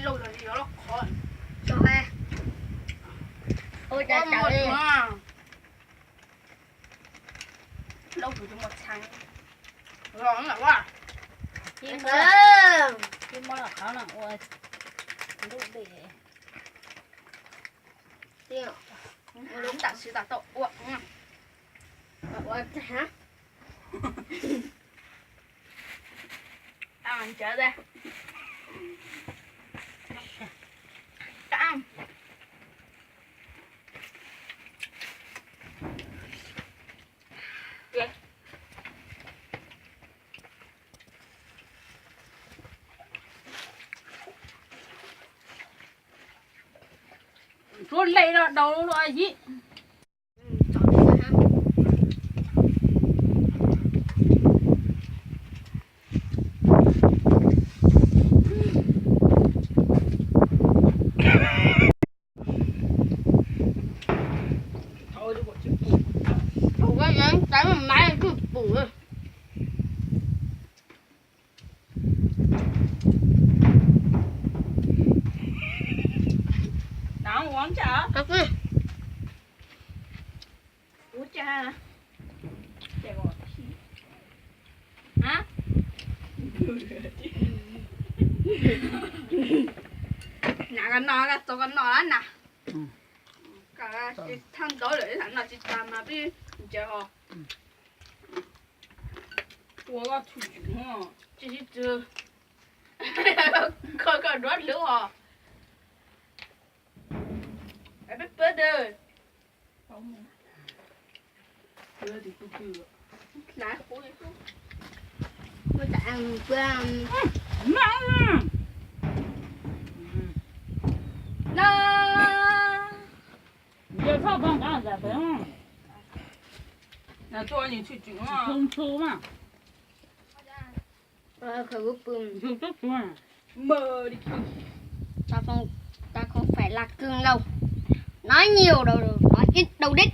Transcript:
Lauj, ua cas ua li. Lauj, tus mus txheeb. Los lawm. Ib muab los qhov no ua ntuj dej. Tam sim tam tau ua. Ua tag. Suav lej los daus los yim. Nas ko no, txog ko no na. Thaj ntawd lawm, no tsis tas mas peb ntsaws ho. Ua tshwm tsis txwv. Koj koj duab hlwb ho. Peb peb tawg. Tao không phải là cưng đâu. Nói nhiều đâu, nói ít đâu đích.